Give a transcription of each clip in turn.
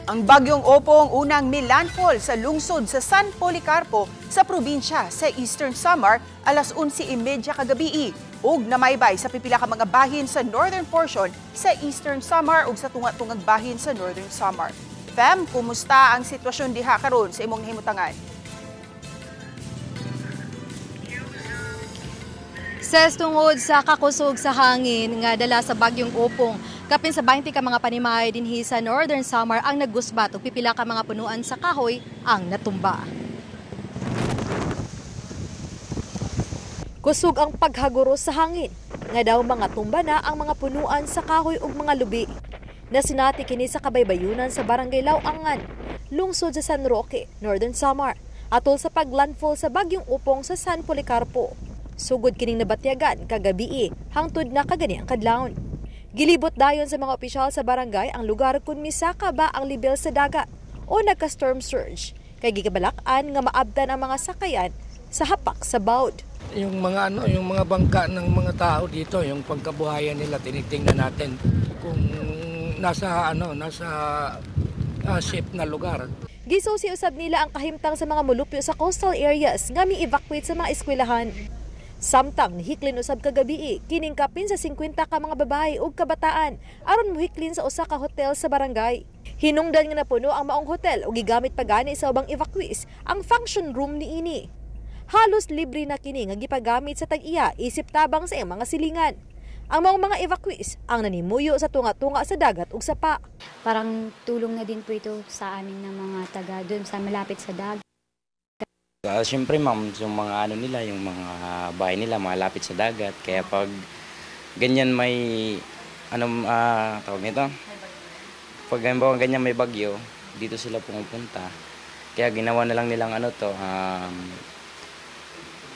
Ang bagyong Opong unang milandfall sa lungsod sa San Policarpo sa probinsya sa Eastern Samar alas 11:30 kagabi ug namaybay sa pipila ka mga bahin sa northern portion sa Eastern Samar ug sa tunga-tungag bahin sa Northern Samar. Fem, kumusta ang sitwasyon diha karon sa imong nahimutangan? Ses, tungod sa kakusog sa hangin nga dala sa bagyong Opong, kapin sa 20 ka mga panimay dinhi sa Northern Samar ang naggusbat ug pipila ka mga punuan sa kahoy ang natumba. Kusog ang paghaguro sa hangin nga daw mga tumba na ang mga punuan sa kahoy ug mga lubi. Nasinati kini sa kabaybayunan sa Barangay Lawangan, lungsod sa San Roque, Northern Samar, atol sa paglandfall sa bagyong Opong sa San Policarpo. Sugod kining nabatyagan kagabii hangtod na kagani ang kadlawon. Gilibot dayon sa mga opisyal sa barangay ang lugar kung misaka ba ang level sa dagat o nagka-storm surge kay gikabalak-an nga maabdan ang mga sakayan sa hapak sa bawd. Yung mga ano, yung mga bangka ng mga tao dito, yung pangkabuhayan nila tinitingnan natin kung nasa ano, nasa safe na lugar. Gisusi usab nila ang kahimtang sa mga mulupyo sa coastal areas nga mi-evacuate sa mga eskwelahan. Samtang nihiklin usab kagabii kining kapin sa 50 ka mga babae ug kabataan aron mohiklin sa usa ka hotel sa barangay. Hinungdan nga napuno ang maong hotel ug gigamit pa gani sa ubang evacuees ang function room niini. Halos libre na kini nga gipagamit sa tag-iya isip tabang sa iyang mga silingan. Ang maong mga evacuees ang nanimuyo sa tunga-tunga sa dagat ug sapa. Parang tulong na din po ito sa amin ng mga taga doon sa malapit sa dagat. Siyempre ma'am, yung mga ano nila, yung mga bahay nila malapit sa dagat. Kaya pag ganyan may, ano, tawag nito? Pag ganyan may bagyo, dito sila pumupunta. Kaya ginawa na lang nilang ano to,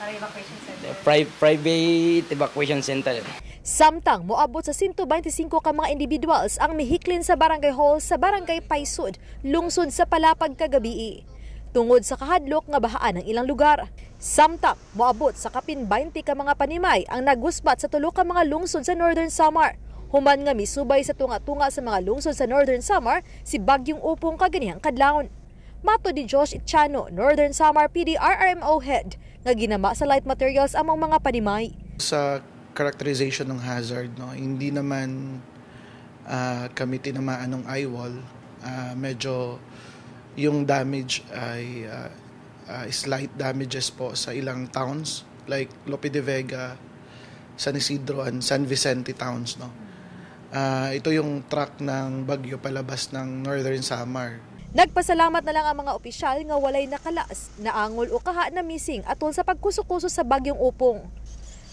evacuation center. Private evacuation center. Samtang moabot sa 125 ka mga individuals ang mihiklin sa barangay hall sa Barangay Paisud, lungsod sa Palapag kagabii, tungod sa kahadlok nga bahaan ang ilang lugar. Samtang moabot sa kapin 20 ka mga panimay ang nagusbat sa tulo ka mga lungsod sa Northern Samar. Human nga misubay sa tunga-tunga sa mga lungsod sa Northern Samar si Bagyong Opong kaganihang kadlawon. Mato di Josh Itchano, Northern Samar PDRRMO head, nga ginama sa light materials among mga panimay. Sa characterization ng hazard, no, hindi naman kami tinamaan ng eyewall. Medyo yung damage ay slight damages po sa ilang towns like Lope de Vega, San Isidro and San Vicente towns, no. Ito yung track ng bagyo palabas ng Northern Samar. Nagpasalamat na lang ang mga opisyal nga walay nakalas, naangol o kaha na missing atol sa pagkuso-kuso sa bagyong Opong.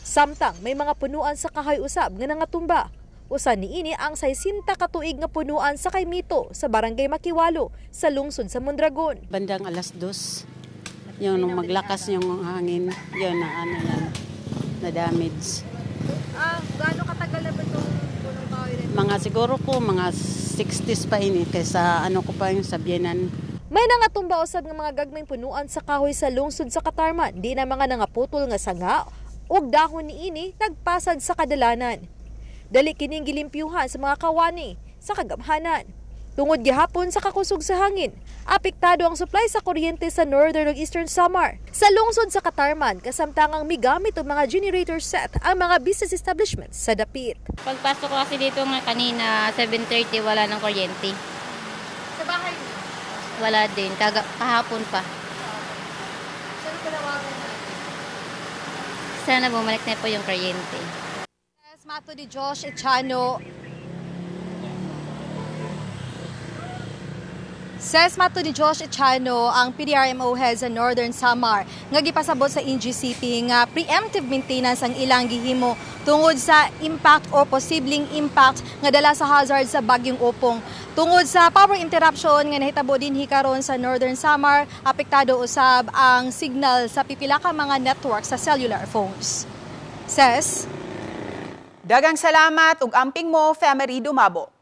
Samtang may mga punuan sa kahoy usab nga nangatumba. Usa niini ang 60 ka tuig nga punuan sa Kaymito sa Barangay Makiwalo sa lungsod sa Mondragon. Bandang 2:00, yung nung maglakas yung hangin, yun na ano yan, na damage. Gaano katagal na ba itong punong kahoy rin? Mga siguro ko, mga 60s pa ini kaysa ano ko pa yung sa Bienan. May nangatumba usab nga mga gagmayng punuan sa kahoy sa lungsod sa Katarman, di na mga nangaputol nga sanga ug dahon niini nagpasad sa kadalanan. Dali kining gilimpyuhan sa mga kawani sa kagamhanan. Tungod gihapon sa kakusog sa hangin, apektado ang supply sa kuryente sa Northern ug Eastern Samar. Sa lungsod sa Katarman, kasamtangang migamit og mga generator set ang mga business establishments sa dapit. Pagpasok ko kasi dito nga kanina, 7:30, wala ng kuryente. Sa bahay niyo? Wala din, kahapon pa. Saan panawagan natin? Sana bumalik na po yung kuryente. Mato di Josh Echano. Ses mato ni Josh Echano ang PDRMO head sa Northern Samar nga gipasabot sa NGCP nga preemptive maintenance ang ilang gihimo tungod sa impact o posibleng impact nga dala sa hazard sa bagyong Opong. Tungod sa power interruption nga nahitabo dinhi karon sa Northern Samar, apektado usab ang signal sa pipila ka mga network sa cellular phones. Ses. Dagang salamat ug amping mo, Femery Dumabo.